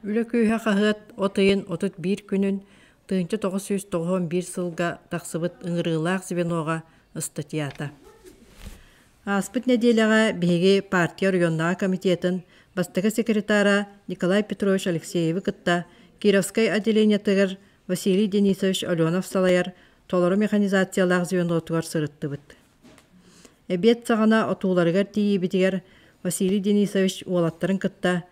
Үлэ күүһэ хаһыат от ыйын 31 күнүн 1991 сылга тахсыбыт ыҥырыылаах звеноҕа ыстатыйата. Ааспыт нэдиэлэҕэ биһиги партия оройуоннааҕы комитетын бастакы секретара Николай Петрович Алексеевы кытта Кировскай отделениетыгар Василий Денисович Оленов салайар толору механизациялаах звенотугар сырыттыбыт. Эбиэт саҕана отууларыгар тиийиибитигэр Василий Денисович уолаттарын кытта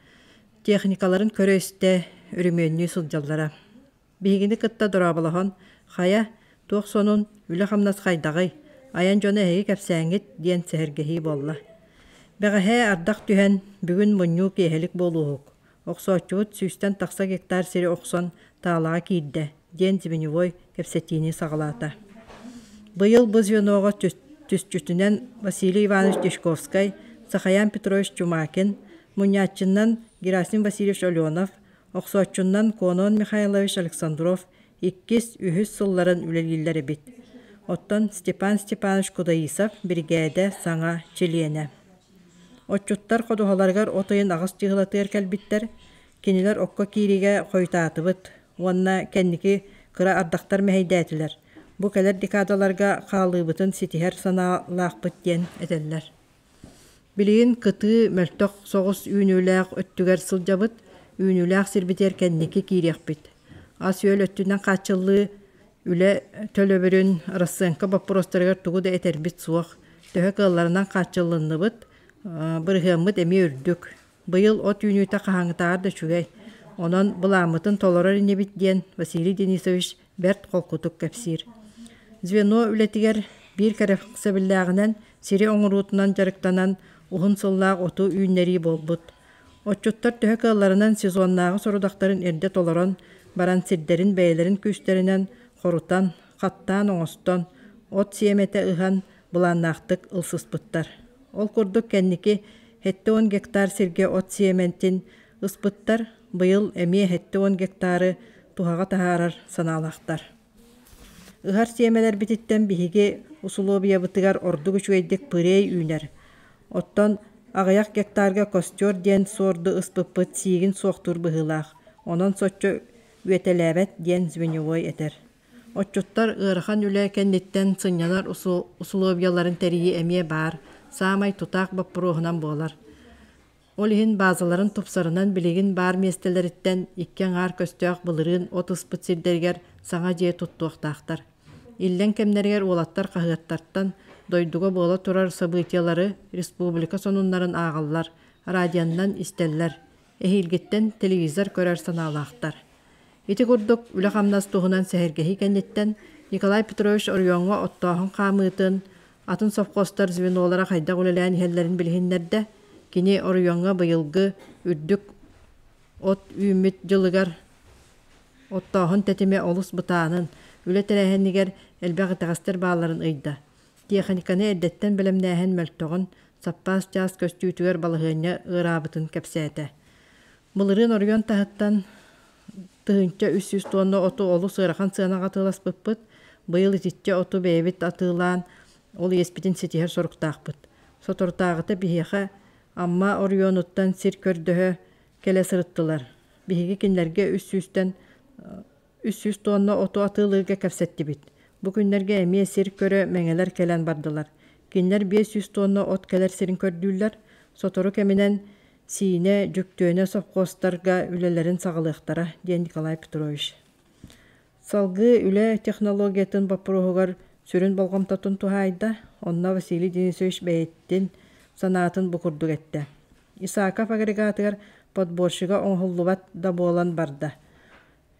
техникаларын көрө-истэ, өрөмүөннүү сылдьаллара. Биһигини кытта дорооболоһон, «Хайа, туох сонун, үлэ-хамнас хайдаҕый? Айан дьоно эһиги кэпсээҥҥит» диэн сэһэргэһии буолла. Бэҕэһээ ардах түһэн, бүгүн мунньуу киэһэлик буолууһук. Охсооччубут сүүстэн тахса гектар сири охсон таалаҕа киирдэ, диэн звеньевой кэпсэтиини саҕалаата. Быйыл бу звеноҕа түсчүтүнэн Василий Иванович Дьячковскай, Сахаян Петрович Чумакин, мунньааччыннан Герасим Васильевич Оленов, охсооччуннан Конон Михайлович Александров иккис, үһүс сылларын үлэлииллэр эбит. Оттон Степан Степанович Кудаисов биригээдэ саҥа чилиэнэ. Отчуттар ходуһаларыгар от ыйын аҕыс дьыһылатыгар кэлбиттэр, кинилэр окко киириигэ хойутаатыбыт уонна кэнники кыра ардахтар мэһэйдээтилэр, бу кэлэр декадаларга хаалыыбытын ситиһэр санаалаахпыт диэн этэллэр. Билигин кытыы мөлтөх соҕус үүнүүлээх өттүгэр сылдьабыт, үүнүүлээх сирбитигэр кэнники киириэхпит. Ас-үөл өттүнэн хааччыллыы Үлэ төлөбүрүн, арассыаҥка боппуруостарыгар тугу да этэрбит суох. Төһө кыалларынан хааччыллынныбыт, бырыһыаммыт эмиэ үрдүк. Быйыл от үүнүүтэ хаһааҥҥытааҕар да үчүгэй. Онон былааммытын толорор инибит диэн Василий Денисович бэрт холкутук кэпсиир. Звено үлэтигэр биир кэрэхсэбиллээҕинэн сири оҥоруутунан дьарыктанан уһун сыллаах оту үүннэрии буолбут. Отчуттар төһө кыалларынан сезоннааҕы сорудахтарын эрдэ толорон баран сирдэрин бэйэлэрин күүстэринэн хорутан, хаттаан оҥостон, от сиэмэтэ ыһан былааннаахтык ылсыспыттар. Ол курдук кэнники 70 гектар сиргэ от сиэмэтин ыспыттар, быйыл эмиэ 70 гектары туһаҕа таһаарар санаалаахтар. Ыһар сиэмэлэрбититтэн биһиги усулуобуйабытыгар ордук үчүгэйдик пырей үүнэр. Оттон аҕыйах гектарга костер диэн суорду ыспыппыт сиигин суохтуур быһыылаах, онон соччо үөтэлээбэт диэн звеньевой этэр. Отчуттар ыарахан үлэ кэнниттэн сынньанар усулуобуйаларын тэрийии эмиэ баар, саамай тутаах боппуруоһунан буолар. Ол иһин баазаларын тупсарынан билигин баар миэстэлэриттэн икки аҥаар көстөөх былырыын от ыспыт сирдэригэр саҥа дьиэ туттуохтаахтар. Иллэҥ кэмнэригэр уолаттар хаһыаттартан дойдуга буола турар событиелары, республика сонуннарын ааҕаллар, радионан истэллэр, эһиилгиттэн телевизор көрөр санаалаахтар. Ити курдук үлэ-хамнас туһунан сэһэргэһии кэнниттэн Николай Петрович оройуоҥҥа оттооһун хаамыытын, атын совхозтар звенолара хайдах үлэлээн иһэллэрин билиһиннэрдэ. Кини оройуоҥҥа быйылгы үрдүк от үүммүт дьылыгар оттооһун тэтимэ олус бытаанын, үлэ тэрээһинигэр элбэх итэҕэстэр баалларын ыйда. Тиэхиньикэни эрдэттэн бэлэмнээһин мөлтөҕүн, саппаас чаас көстүүтүгэр балаһыанньа ыараабытын кэпсээтэ. Былырыын оройуон таһыттан 1300 туонна оту олус ыарахан сыанаҕа атыыласпыппыт. Быйыл итиччэ оту бэйэбит атыылаан, ол иэспитин ситиһэр соруктаахпыт. Соторутааҕыта биһиэхэ Амма оройуонуттан сир көрдөһө кэлэ сырыттылар. Биһиги кинилэргэ үс сүүстэн 300 туонна оту атыылыырга кэпсэттибит. Бу күннэргэ эмиэ сир көрө мэҥэлэр кэлэн бардылар. Кинилэр 500 туонна от кэлэр сирин көрдүүллэр. Сотору кэминэн Сиинэ, Дьүктүөнэ совхозтарга үлэлэрин саҕалыахтара, диэн Николай Петрович. Салгыы үлэ технологиятын боппуруоһугар сүрүн болҕомтотун туһаайда. Онно Василий Денисович бэйэтин санаатын бу курдук эттэ. Исаков агрегатыгар подборщига оҥоһуллубат да буолан барда.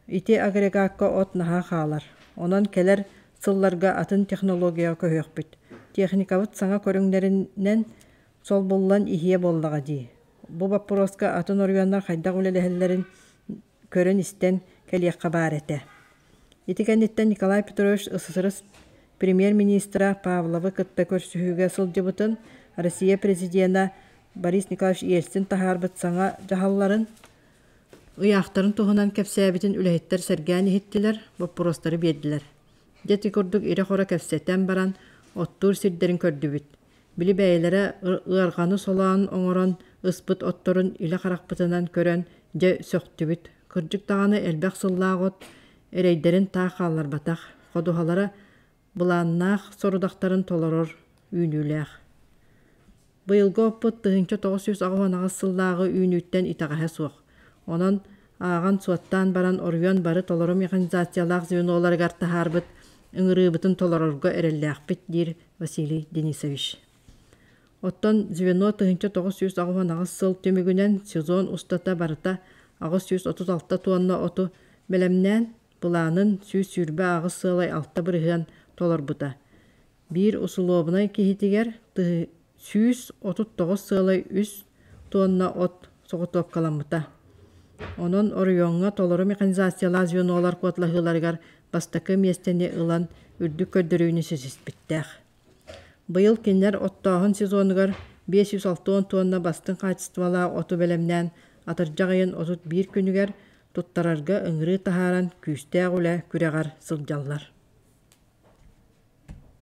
Ити агрегакка от наһаа хаалар. Онон кэлэр сылларга атын технологияҕа көһүөхпүт. Техникабыт саҥа көрүҥнэринэн солбуллан иһиэ буоллаҕа дии. Бу боппуруоска атын оройуоннар хайдах үлэлэһэллэрин көрөн-истэн кэлиэххэ баар этэ. Ити кэнниттэн Николай Петрович СССР премьер-министра Павловы кытта көрсүһүүгэ сылдьыбытын, Россия президенэ Борис Николаевич Ельцин таһаарбыт саҥа дьаһалларын, ыйаахтарын туһунан кэпсээбитин үлэһиттэр сэргээн иһиттилэр, боппуруостары биэрдилэр. Дьэ ити курдук ирэ-хоро кэпсэтэн баран, оттуур сирдэрин көрдүбүт. Били бэйэлэрэ ыарҕаны солоон оҥорон ыспыт отторун илэ харахпытынан көрөн Дьэ, сөхтүбүт. Кырдьык даҕаны элбэх сыллаах от эрэйдэрин таах хаалларбатах, ходуһалара былааннаах сорудахтарын толорор үүнүүлээх. Быйылгы оппут 1998 сыллааҕы үүнүүттэн итэҕэһэ суох. Онон ааҕан-суоттаан баран оройуон бары толору механизациялаах звеноларыгар таһаарбыт ыҥырыыбытын толорорго эрэллээхпит, диир Василий Денисович. Оттон звено 1998 сыл түмүгүнэн сезон устата барыта 836 туонна оту бэлэмнээн, былаанын 128,6% толорбута. Биир усулуобунай киһитигэр 139,3 туонна от соҕотуопкаламмыта. Онон оройуоҥҥа толору механизациялаах звенолар куоталаһыыларыгар бастакы миэстэни ылан үрдүк көрдөрүүнү ситиспиттээх. Быйыл кинилэр оттооһун сезонугар 560 туонна бастыҥ хаачыстыбалаах оту бэлэмнээн атырдьах ыйын 31 күнүгэр туттарарга ыҥырыы таһааран күүстээх үлэ күрэҕэр сылдьаллар.